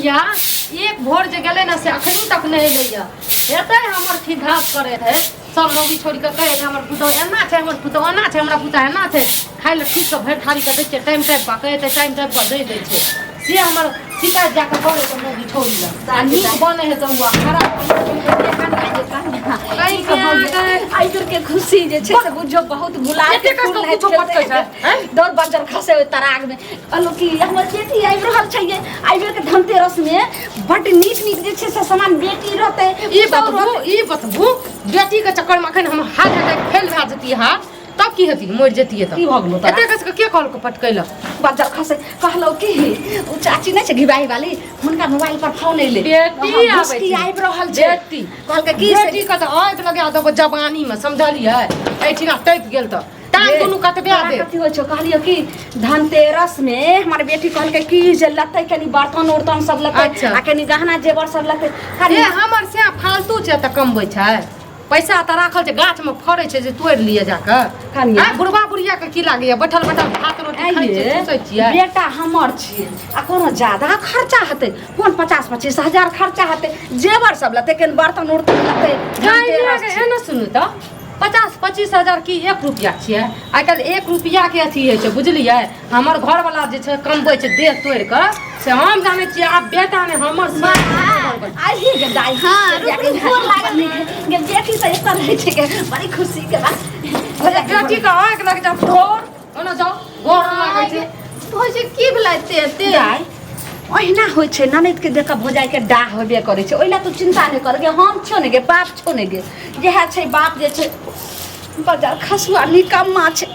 बुढ़िया एक भोर जे गेलै ने से अखनी तक नहि एलैया। हेतै हमर खिधास करे है सब मौगी छोड़ि कऽ कहै छै हमर पुतहु एना छै, हमर पुतहु एना छै, हमरा पुतहु एना छै। खाइ लए ठीक सँ भरि थारी कऽ दै छियै टाइम टाइम पर, कहै छै टाइम टाइम पर दै दै छै। से हमर शिकायत जाकऽ करै छै मौगी छोड़ि लए। आ नीक बनै है तऽ ओ खराब के खुशी जे छै से बुझो बहुत गुलाब के फूल कुछो पटकै छै, हैं? दौड़ बजर खसे ओहि तराग में। कहलहुँ कि हमर बेटी आबि रहल छै ये, एहि बेर के धनतेरस में बड नीक नीक जे छै से सामान बेटी रहतै। ई बतबू, ई बतबू, बेटी के चक्कर में अखन हम हार्ट अटैक फेल भए जतियै हार्ट, तब की हेती, मरि जतियै तब। की भऽ गेलौ तोरा? एते कस के कहलको पटकै लए? बजर खसे। कहलहुँ कि ओ चाची नहि छै घिबाही वाली, हुनका मोबाइल पर फोन एलै। बेटी हँ, आबै घुसकी छै। आबि रहल छै। बेटी। कहलकै की से बेटी के तऽ आगि लगा देबो जवानी में, समझलियै? एहिठिना टपि गेल तऽ टांग गे, दुनू कटबा तोरा दे। कथी होइ छौ? कहलियौ कि धनतेरस में हमर बेटी कहलकै कि जे लतै कनी बर्तन उर्तन सब लतै। अच्छा। आ कनी गहना जेवर सब लतै। कनी ए हमर से फालतू छै तऽ कमबै छै, पैसा तऽ राखल छै गाछ में फड़ै छै जे तोड़ि लिअ जाकऽ। कनिया। आँय, बुढ़बा बुढ़िया के की लागैया, बैठल बैठल भात रोटी खाइ छियै, आइये, चूसै छियै। बेटा हमर छियै आ कोनो ज्यादा खर्चा हेतै? कोन 50-25 हजार खर्चा हेतै? जेवर सब लतै, कनि बर्तन उर्तन लतै। धनतेरस छै। एना सुनू तऽ 50-25 हजार की 1 रुपया छियै? आइ काल्हि 1 रुपया के अथी होइ छै, बुझलियै? हमर घरवला जे छै कमबै छै देह तोड़ि कऽ, से हम जानै छियै। आब बेटा ने हमर से आही गे दाइ। हाँ, रुक, रुक, गोर लागल। गे बेटी तऽ एतऽ रहै छै गे, बड़ी खुशी के बात। बेटी के आँखि लग जाओ, ठोर ओना जाओ, गोर लागै छै। भौजी की भेलै एते एते? दाइ ओहिना होइ छै, ननैद के देख कऽ भौजाइ के डाह होबे करै छै। ओहि लए तू चिंता नहि कर गे, हम छियौ ने गे, बाप छौ ने गे। इएह छै बाप जे छै बाजार खसुआ निकम्मा छै,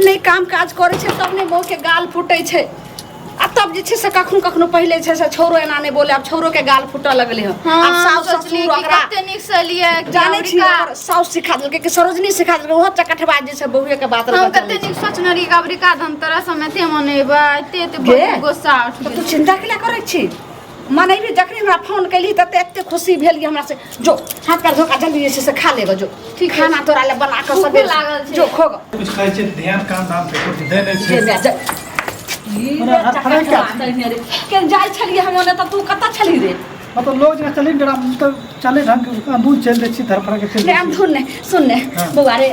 नहि काम काज करै छै तब ने बहू के गाल फूटै छै। आ तब जे छै से कखनो कखनो पहिले छै से छौरो एना नहि बोले, आब छौरो के गाल फूटऽ लगलै हँ। आब साउस सोचलियै ससुर कि ओकरा कते नीक से एलियै कि जानै छी, अमेरिका। ओकर साउस सिखा देलकै कि सरोजनी सिखा देलकै, ओहो चकठबा जे छै बहुए के बात हम लऽ कऽ कते चलै छै। नीक सोचने रहियै कि अमेरिका धनतेरस हम एते मनेबै, एते एते गे? बहुत गुस्सा उठि तऽ तू गेल। चिंता केला करै छी? मनैबी जखनी हमरा फोन कैली तते एते खुशी भेल कि हमरा से जो हाथ पैर धोका जल्दी जे छै से खा लेगो, जो ठीक खाना अछि। तोरा ले बना कऽ भूखो सबेर लागल छै। जो खोगो। कुछ कहै छै ध्यान काम धाम पे कुछ दै नहि जे छै। बे जा। ई ओना रे हाथ फड़ै चकठबा क्या? तहिने रे। के जाइ छलियै हम ओने तऽ तू कतऽ छली रे? मतलब लोग जेना चलै ने डरा तऽ चलै ढंग के अंधुन चलि दै छी, धरफड़ा के चलि रे दै छी। अंधुन नहि, सुन ने। हाँ। बौआ रे,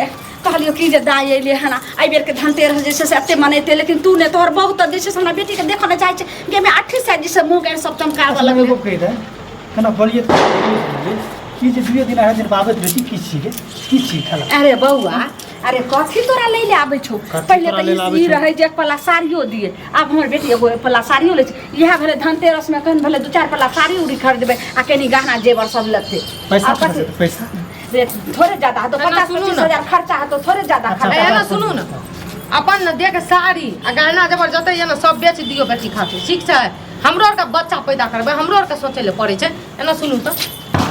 कहलियौ कि जे दाइ अयलै हन, एहि बेरके धनतेरस जे छै से एते मनेतै, लेकिन तू नहि, तोहर बहुत जे छै से हमरा बेटीके देखऽ नहि चाहै छै। गे मे अठी से जे छै मुँह गाड़ि सब चमकाबऽ असलमे लगलै। एगो कहि दे केना बोलिए तऽ की जे दुए दिन अढ़ाई दिन बाबत बेटी की छी गे, की छी खेला? अरे बौआ, अरे कथी तोरा लै ले आबै छौ? कथी पहिले तोरा तऽ लै ले आबै ई छौ? रहै जे एक पल्ला साड़ियो दिए, आब हमर बेटी एगो एक पल्ला साड़ियो लै छै। इएह भेलै धनतेरसमे, कखन भेलै 2-4 पल्ला साड़ी उड़ी खरीदबै आ कनि गहना जेवर सब लेतै। पैसा आ कथी? पैसा रे थोड़े ज्यादा हेतौ, एना 50 सुनू 25 ने। हजार खर्चा हेतौ, थोड़े ज्यादा अच्छा, खर्चा। एना सुनू ने, अपन ने देख साड़ी आ गहना जेवर जते यऽ ने सब बेच दियौ बेटी खातिर, ठीक छै? हमरो आरके बच्चा पैदा करबै, हमरो आरके सोचै लए पड़ै छै। एना सुनू तऽ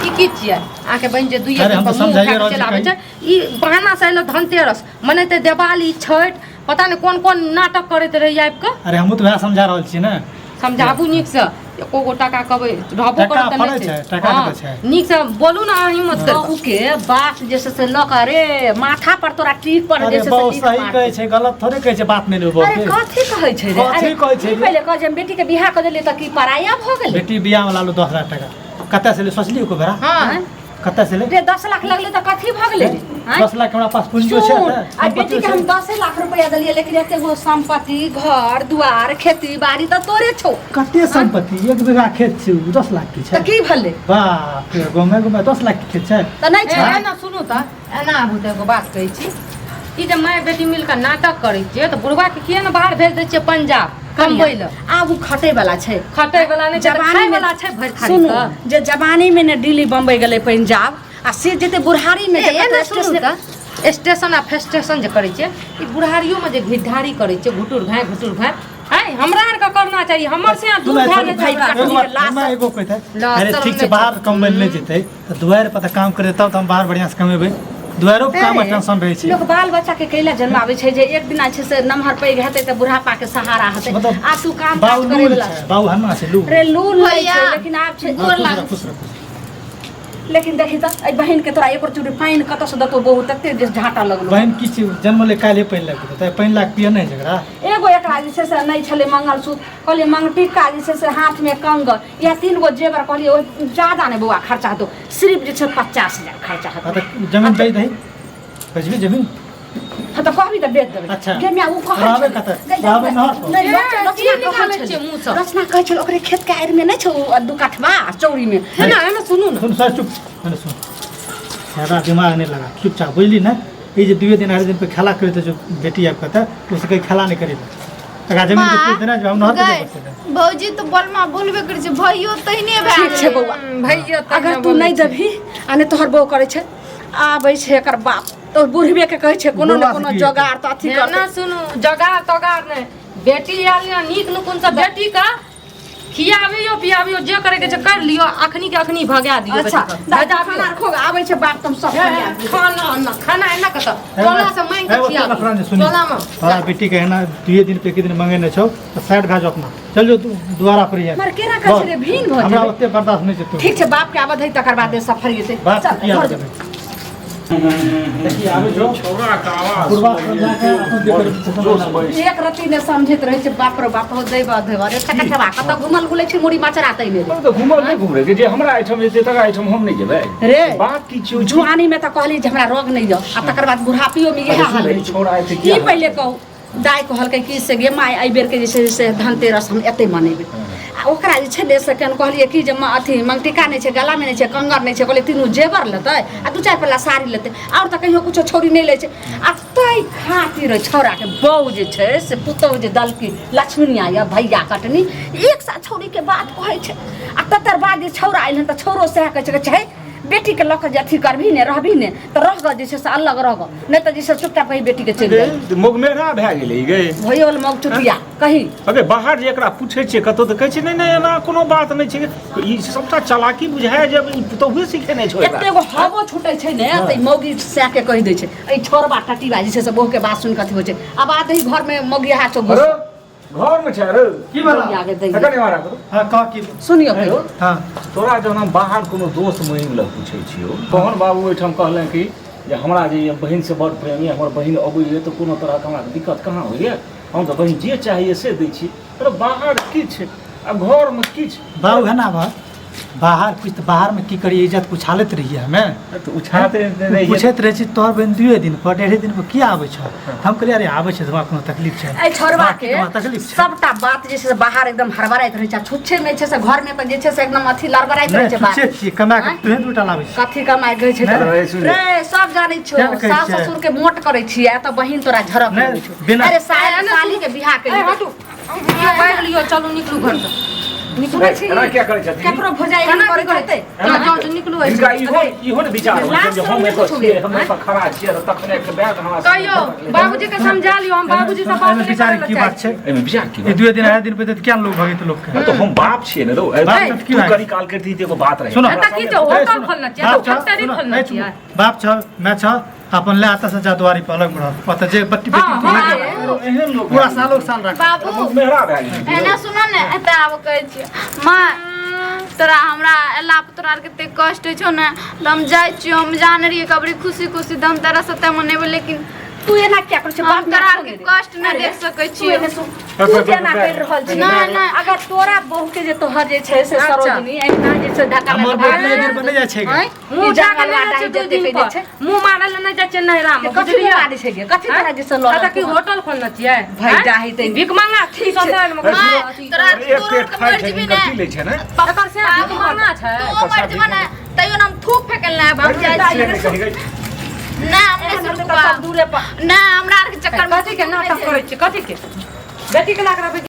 ई की छियै? अहाँके बहिन जे दुइये अरे हम दिन तऽ पर मुँह समझाइए उठा कऽ रहल चलि छी आबै छै, ई बहाना से एलो धनतेरस मनेतै, दिवाली छठि पता नहि कोन कोन नाटक करैत रहैया आबि कऽ। अरे हमहूँ तऽ वएह समझा रहल छी ने। समझाबू नीकसँ, एको गो टाका कहबै रहबो टाका करत तऽ फड़ै नहि छै, छै। टाका हँ, कतऽ छै? नीकसँ बोलू ने अहाँ हिम्मत करि कऽ। बहूके बात जे छै से लऽ कऽ रे माथा पर तोरा टीप पर अरे जे छै से बहु टीप सही मारतै। कहै छै, गलत थोड़े कहै छै, बात नहि लेबै अरे बहुके। कथी कहै छै रे? कथी अरे कहै छै ई रे? पहिले कह जे हम बेटीके बियाह कऽ देलियै तऽ की पराया भऽ गेलै? बेटी बियाहमे लालू 10 लाख टाका कतऽ से ले सोचली एको बेरा? हँ। कतऽ से ले? रे 10 लाख लगलै तऽ कथी भऽ गेलै रे? आँय? 10 लाख हमरा पास पूंजियो छै सुन, तऽ, आ सम्पत्तियो बेटी के छै। हम 10 लाख रुपया देलियै, लेकिन एते गो संपत्ति घर दुआर खेती बाड़ी तऽ तोरे छौ। कते संपत्ति? 1 बीघा खेत छै, उ 10 लाख के छै। तऽ की भेलै? बाप रे, गाँवे गाँवे 10 लाख के खेत छै। तऽ नहि छै। एना सुनू तऽ, एना आबू तऽ एगो बात कहै छी, ई जे माय बेटी मिल कऽ नाटक करै छियै तऽ बुढ़वा के किया ने बाहर भेज दै छियै पंजाब कमबै लए? आब उ खटै वाला छै। खटै वाला नहि छै, जवानी खाय में वाला छै भरि थारी सुनू कऽ। जे जवानी में ने दिल्ली बम्बई गेलै पंजाब आ से जेतै बुढ़ारी में ए, जेतै एना तऽ सुनू स्टेशन तऽ, स्टेशन आ फेस्टेशन जे करै छियै, ई बुढ़ारियो में जे घिढारी करै छियै, घुटुर घाय घुटुर घाय, आँय हमरा आरके करना चाही, हमर से यहाँ दूर सुनै भए छै, जेतै हमरा। एगो बात, लाश- हमरा एगो कहतै, लाश अरे शरम ठीक छै, नहि बाहर कमबै लए नहि जेतै तऽ दुआरि पर तऽ काम करतै तब तऽ हम बाहर बढ़िआँ से कमेबै। दुआरो पर काम अरे, टेंशन रहै छै। लोक बाल बच्चा के कैला जन्माबै छै जे एक दिना छै से नमहर पैघ हेतै तऽ बुढ़ापा के सहारा हेतै। मतलब आ तू काम बाबू काज करै लूल वला छै, बाबू हन्ना छै, लूल। रे लूल नहि भैया, छै, लेकिन आब छै। गोर खुश रह, लागै। खुश रह, खुश रह। लेकिन देखी तऽ एहि बहिनके तोरा एको चूड़ी पानि कतऽसँ देतौ बहु तते जे झाँटा लगलो। बहिन की छी जन्म ले काल्हि पानि लागि जेतौ तऽ पानि लाग पिए नहि जकरा। एगो एकरा जे छै से नहि छलै मंगलसूत्र, कहलियै मंगटिक्का जे छै से हाथमे कंगन, इएह 3 गो जेवर कहलियै। ओहि ज्यादा नहि बौआ खर्चा हेतौ, सिर्फ जे छै 50,000 खर्चा हेतौ। हाँ तऽ जमीन बेच दही, बेचबी जमीन? हाँ तऽ कहबी तऽ बेच देबै। अच्छा। गे माय, ओ कहै रहबै छलै। कतऽ? गै, रहबै नहर पर? नहि, ए, रचना की कहै निकालै छलै। छियै मुँहसँ? रचना कहै छलै ओकरे खेतके आड़िमे नहि छौ ओ 2 कठबा चौरीमे। है ना, है ना, सुनू ना। सुन सर, चुप, सुन सुन, ज्यादा दिमाग नहीं लगा, चुपचाप बुझली ना। ई जे 2 दिन 2.5 दिन पे खेला करैत जो बेटी आबि कऽ तऽ ओसे कहीं खेला नहीं करी, तकरा जमीन के पूछ देना जे हम नहर पे गै, जेबै। भौजी तऽ बोलमा बोलबे करै छै, भैयो तहिने भए ठीक छै गेलै। बौआ। भैया तहिना अगर तू बोलै नहि छै। देबही आ नहि तोहर बहू करै छै, आबै छै एकर बाप तऽ बुढ़बे के कहै छै कोनो ने बुढ़बा से कोनो की हेतै? जोगाड़ तऽ अथी हे करतै। ना सुनू, जोगाड़ तोगाड़ नहि, बेटी आयल यऽ नीक नुकुन से बेटी का खियाबियो पियाबियो, जे करे के छै कर लियो, अखनी के अखनी भगा दियो। अच्छा बेटी के। दाइ, भगा खाना दियो। रखो, आबै छै बाप तुम सब हे, करिया दियौ। खाना ना, खाना एना कतऽ टोला से मांगि के हे, ओते लफड़ा खियाबी नहि सुनी। टोला में। तोरा बेटी के एना 2 दिन पे 1 दिन मंगेने छौ तऽ साइड भए जाओ, अपना चल जो दुआरा पर ही। मर केना कहै छै रे, भीन भऽ हमरा जेबै। ओते बर्दाश्त नहि छै तू। ठीक छै, बाप के आबऽ दही तकर बाद सफर जेतै। बाप चल, के की घर आबऽ जो। देबै? देखी आबै छौ छौड़ाके आवाज बुढ़बा पर जाके अपन देखै जोश बैस। एक रत्ती नहि समझैत रहै छै, बाप रे बाप, हो दैबा दैबा रे ठकठबा कतऽ घुमल गुलै छै मुड़ी मचरा तै ने रे। तऽ घूमल नहि घूम रहे जे हमरा एहिठाम जेतै तकरा एहिठाम हम नहि जेबै। रे बात की छियौ? जुआनी में तऽ कहली जे हमरा रोग नहि यऽ, आ तकर बाद बुढ़ापियो में इएह हाल अरे छौड़ा एते की किया पहिले कहू, दाइ कहलकै कि से गे माय, एहि बेरके जे छै से धनतेरस हम एतै मनेबै। आ ओकरा जे छै ने से केहन कहलियै कि जे अथी मंगटिका नहि छै, गलामे नहि छै, कंगन नहि छै, कहलियै तीनू जेवर लेतै आ 2-4 पल्ला साड़ी लेतै, आओर तऽ कहियो कुछो छौड़ी नहि लै छै। आ ताहि खातिर ओहि छौड़ाके बहू जे छै से पुतहु जे दलकी लक्ष्मीनिया यऽ भैया कटनी एक साथ छौड़ीके बात कहै छै। आ तकर बाद जे छौड़ा आयल हन तऽ छौड़ो सएह कहै छै, कहै छै बेटीके लऽ कऽ जे अथी करबही ने, रहबही ने तऽ रह गऽ, जे छै से अलग रह गऽ, नहि तऽ जे छै चुपचाप कही बेटीके चलि जाइ। मोगमेरा भए गेलै गे। भयो मग चुटिया कही। अगे बाहर जे एकरा पूछै छियै कतौ तऽ कहै छै नहि नहि एना कोनो बात नहि छै, ई सबटा चालाकी बुझाय जे ई पुतहुए सिखेने छौ एकरा। एते गो हवो छूटै छै ने तऽ ई मौगी सएह के कहि दै छै। एहि छोड़बा टटीबा जे छै से बहू के बात सुनि कऽ अथी होइ छै। आब आदही घरमे मौगी हाथ छौ अरे घर में छै अरे की भेला? दैया गे दैया। तखन एम्हर आबू। हाँ कह की सुनियो कहियो। हाँ तोरा जहन हम बाहर कोनो दोस्त महिम लग पूछै छियौ, तहन बाबू ओहिठाम कहलनि कि जे हमरा जे बहिन से बड़ प्रेम यऽ, हमर बहिन अबैए तऽ कोनो तरहके हमरा दिक्कत कहाँ होइए, हम तऽ बहिन जे चाहैए से दै छी। अरे बाहर किछु आ घरमे किछु। बाबू है ना बा बाहर कुछ तऽ बाहर में की करिए, इज्जत उछालैत रहिए हमे। तऽ उछालते रहियै। पूछैत रहै छी तोहर बहिन 2 दिन पर 1.5 दिन पर किया आबै छौ? हम कहलियै अरे आबै छै तऽ हमरा कोनो तकलीफ छै? एहि छोड़बा के हमरा तकलीफ छै? सबटा बात जे छै से बाहर एकदम हड़बड़ाइत रहै छै, आ छुच्छे मे छै से घर में तऽ जे छै से एकदम अथी लड़बड़ाइत रहै नहि छै बात। छुच्छे छियै कमा के आँय? तुहे दूटा लाबै छी। कथी कमाइ गै छै नहि, रे, सुन। रे, सब जानै छौ, किया ने कहै सास छियै? ससुर के मोट करै छियै आ तऽ बहिन तोरा झड़क नहि, लगै छौ। बिना- अरे साली के बियाह ए केली। हटू, बाहर लियो, चलू निकलू घर से। सुनै छी? एना किया करै छथिन? केकरो भौजाइ एहन केना करै की करै हेतै? जाउ, जाउ, जाउ, निकलू एहिसँ। हिनका इहो इहो ने विचार होइ छै जे हम एतऽ छियै, हम एतऽ खड़ा छियै तऽ तखने एक बैग हमरा सामने कहियो बाबूजी के समझा लियो, हम बाबूजी से बात एहिमे नहि विचार करै की लए बात चाहै छै? एहिमे विचार की ई बात? 2 दिन 2.5 दिन पे तऽ किया लोग भगैत लोक के? तऽ हम बाप छियै ने रौ। बाप तू तऽ की भाई? कनी काल करती तऽ एगो बात रहै। सुनो। एतऽ की छै, होटल खोलने छियै, बाप छौ, फैक्ट्री सुनो, खोलने नहि छियै। बाप छौ, मैं छौ, अपन ले आता से जा दुआरी पर अलग में रह, ओतऽ जे बट्टी बेटी हाँ, तू हाँ, लगे। एहन लोक पूरा सालों साल रख। बाबू मेहरा भए गेलै। एना सुनो ने, एतऽ आब कहै छियै माँ, तोरा हमरा एला पर तोरा आरके एते कष्ट होइ छौ ने तऽ हम जाइ छियौ। हम जानै रहियै कबरी खुशी खुशी धनतेरस एतऽ मनेबै, लेकिन तू एना किया करै छै? हम बाप तोरा आरके कष्ट नहि देख सकै तू छियौ। एने सुन, तू जेना करि रहल छी नहि, नहि। अगर तोरा बहू के जे तोहर जे छै से अच्छा। सरोजनी एहिना जे छै धक्का हमर लगा बेटी एहि दिन पर नहि जाइ छै गे। आँय? मुँह ई उठा के जंगलवा नहि जाइ डाही छै 2 जे दिन देखै जे पर। छै। मुँह मारय लए नहि जाइ छै नैहरामे, कथी बुझलियै? मारै छै गे? कथी तोरा जे छै लऽ एतऽ की होटल खोलने छियै? भाइ आँय? डाही तै- भीख मांगा ठीक छै। ससुरालमे माँ, अथी तोरा एक तोरो पेट के खाइ मरि छै जेबही हिनकर ने की लै छै ने? एकर से भीख मांगा छै। तू मरि जेबही ने तैयो ने हम थूक फेकल नहि आब, हम जाइ छियै। नहि, हम नहि एहन सुनबौ। तऽ सब दूरे पर नहि, हमरा आरके चक्कर में कथी के नाटक करै छियै? कथी के बेटी के लाग रहबै?